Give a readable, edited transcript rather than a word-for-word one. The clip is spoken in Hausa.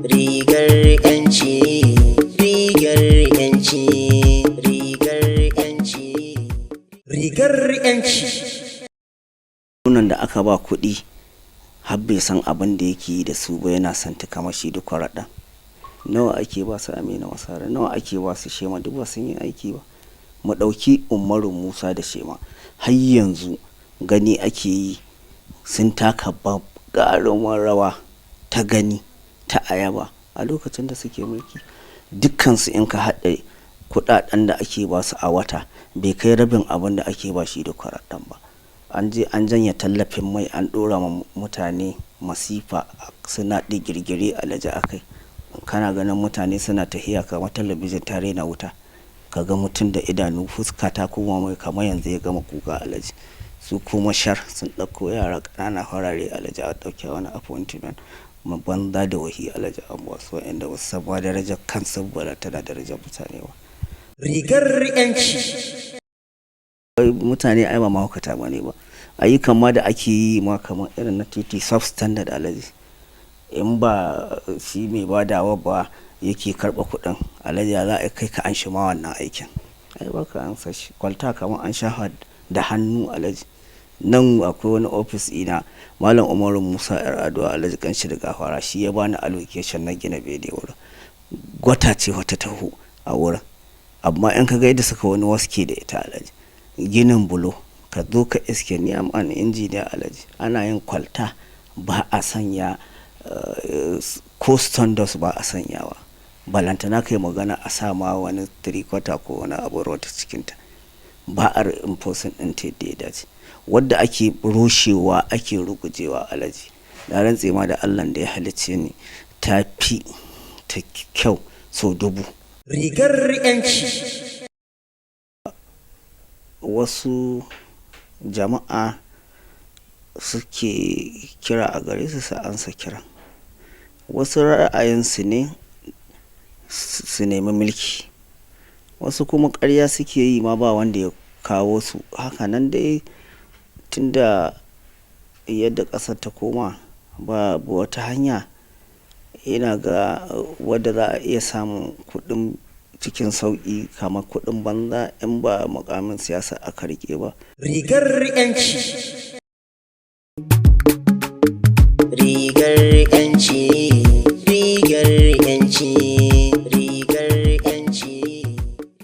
Rigar 'yanci, rigar 'yanci, rigar 'yanci, rigar 'yanci. Nunan da aka ba kuɗi har bai san abin da yake yi da su ba, yana son ta kamar shi duk raɗa. Nawa ake ba su Amina Masara, nawa ake ba su Shema, duk ba sun yi aiki ba. Mu ɗauki Umaru Musa da Shema, har yanzu gani ake yi sun taka gagarumar rawa ta gani ta ayaba a lokacin da suke mulki. Dukkansu in ka haɗa kuɗaɗen da ake ba su a wata, bai kai rabin abin da ake ba shi duk raɗan ba. An je an janye tallafin mai, an ɗora ma mutane masifa, suna digirgire alaji a kai. Kana ganin mutane suna tahiya kamar talabijin ta rena wuta. Ka ga mutum da idanu, fuska ta koma mai kamar yanzu ya gama kuka alaji. Su kuma shar sun ɗauko yara ƙanana farare alaji, a ɗauke wani appointment banza da wahi alaji, an ba su, wa'inda ba su san ma darajar kansu ba tana darajar mutane ba. Rigar 'yanci. Mutane ai ba mahaukata ba ne ba. Ayyukan ma da ake yi ma kamar irin na titi, substandard alaji. In ba shi mai badawa ba yake karɓa kuɗin alaji, ya za a kai ka anshi ma wannan aikin? Ai ba ka ansa shi. Kwalta kamar an shafa da hannu alaji. Nan akwai wani ofis ina Malam Umaru Musa Yar'adua, Alhaji kanshi da gafara, shi ya bani allocation na gina bene wurin. Gwata ce wata taho a wurin, amma in ka ga yadda suka wani waske da ita alaji. Ginin bulo, ka zo ka iske, ni am an engineer alaji, ana yin kwalta ba a sanya ko stone dust ba a sanyawa. Balantana kai magana a sa ma wani three quarter ko wani abu road cikinta. Ba a reinforcing ɗin ta yadda ya dace. Wadda ake rushewa, ake rugujewa alaji, na rantse ma da Allahn da ya halicce ni, ta fi ta kyau sau 1000. Rigar 'yanci. Wasu jama'a suke kira a gare su, su ansa kiran. Wasu ra'ayinsu ne su nemi mulki, wasu kuma ƙarya suke yi ma ba wanda ya kawo su. Haka nan dai, tunda yadda ƙasar ta koma babu wata hanya ina ga wadda za a iya samun kuɗin cikin sauƙi kamar kuɗin banza, in ba muƙamin siyasa aka riƙe ba. Rigar 'yanci.